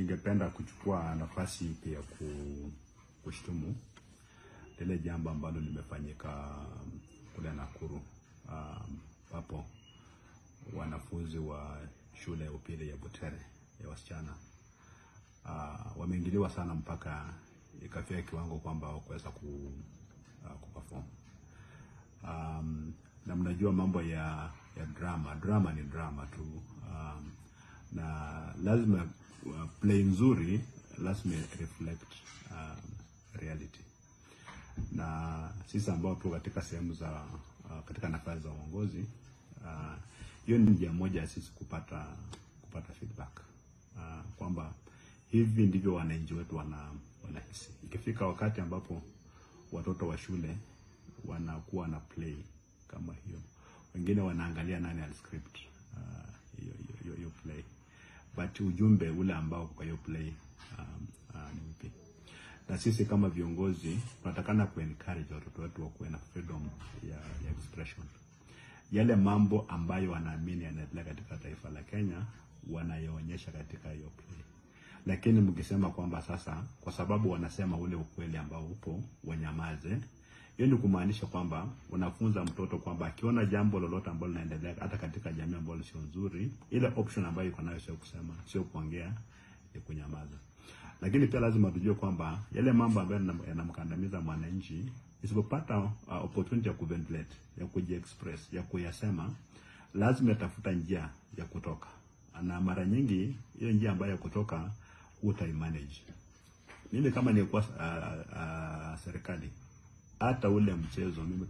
Ningependa kuchukua nafasi pia kushtumu lile jambo ambalo limefanyika kule Nakuru, ambapo wanafunzi wa shule ya upili ya Butere ya wasichana wameingiliwa sana mpaka ikafika kiwango kwamba hawakuweza kuperform. Na mnajua mambo ya drama, drama ni drama tu, na lazima play nzuri lazima reflect reality. Na sisi ambao tuko katika sehemu za katika nafasi za uongozi, hiyo ni njia moja ya sisi kupata feedback kwamba hivi ndivyo wananchi wetu wanahisi. Ikifika wakati ambapo watoto wa shule wanakuwa na play kama hiyo, wengine wanaangalia nani aliscript hiyo hiyo hiyo play, but ujumbe ule ambao kwa hiyo play ni upi? Na sisi kama viongozi tunatakana kuencourage watoto wetu wakuwe na freedom ya expression. Yale mambo ambayo wanaamini yanaendelea katika taifa la Kenya wanayoonyesha katika hiyo play. Lakini mkisema kwamba sasa kwa sababu wanasema ule ukweli ambao upo wanyamaze, hiyo ni kumaanisha kwamba unafunza mtoto kwamba akiona jambo lolote ambalo linaendelea hata katika jamii ambalo sio nzuri, ile option ambayo iko nayo sio kusema, sio kuongea, ni kunyamaza. Lakini pia lazima tujue kwamba yale mambo ambayo yanamkandamiza mwananchi, isipopata opportunity ya kuventilate, ya kujiexpress, ya kuyasema, lazima atafuta njia ya kutoka, na mara nyingi hiyo njia ambayo ya kutoka hutaimanage. Mimi kama nilikuwa serikali, hata ule mchezo mimi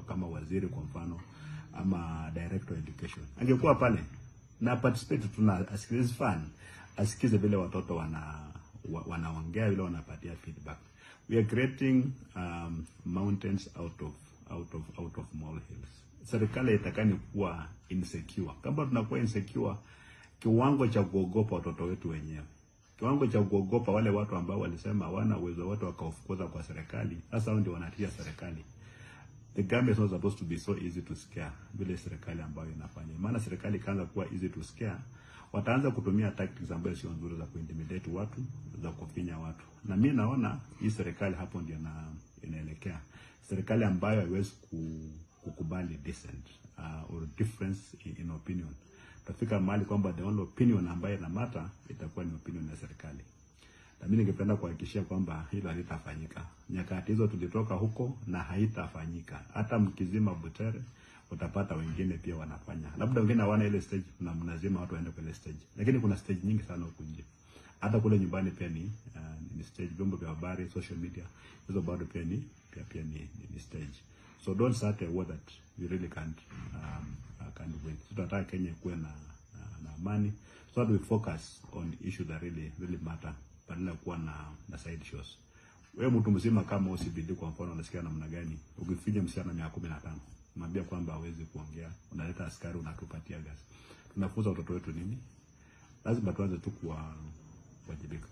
kama waziri kwa mfano ama director of education angekuwa pale na participate tu na asikilize fun, asikize vile watoto wanaongea, vile wanapatia feedback. We are creating mountains out of molehills. Serikali haitakani kuwa insecure. Kama tunakuwa insecure kiwango cha kuogopa watoto wetu wenyewe, kiwango cha kuogopa wale watu ambao walisema hawana uwezo wote wakawafukuza kwa serikali, sasa hao ndio wanatia serikali. The government is not supposed to be so easy to scare vile serikali ambayo inafanya. Maana serikali ikaanza kuwa easy to scare, wataanza kutumia tactics ambazo sio nzuri za kuintimidate watu, za kufinya watu. Na mi naona hii serikali hapo ndio inaelekea. Serikali ambayo haiwezi kukubali dissent or difference in opinion. Tafika mahali kwamba the only opinion ambayo ina matter itakuwa ni opinion ya serikali. Na mimi ningependa kuhakikishia kwamba hilo halitafanyika. Nyakati hizo tulitoka huko na haitafanyika. Hata mkizima Butere utapata wengine pia wanafanya. Labda wengine hawana ile stage na mnazima watu waende kwa stage. Lakini kuna stage nyingi sana huku nje. Hata kule nyumbani pia ni stage. Vyombo vya habari, social media, hizo bado pia ni stage. So don't start a war that you really can't win. So tunataka Kenya ikuwe na amani so that we focus on issues that really really matter badala ya kuwa na side shows. Wewe mtu mzima kama OCPD kwa mfano, unasikia namna gani ukifinya msichana miaka 15, mwambia kwamba hawezi kuongea, unaleta askari, unatupatia gas? Tunafunza watoto wetu nini? Lazima tuanze tu kuwajibika.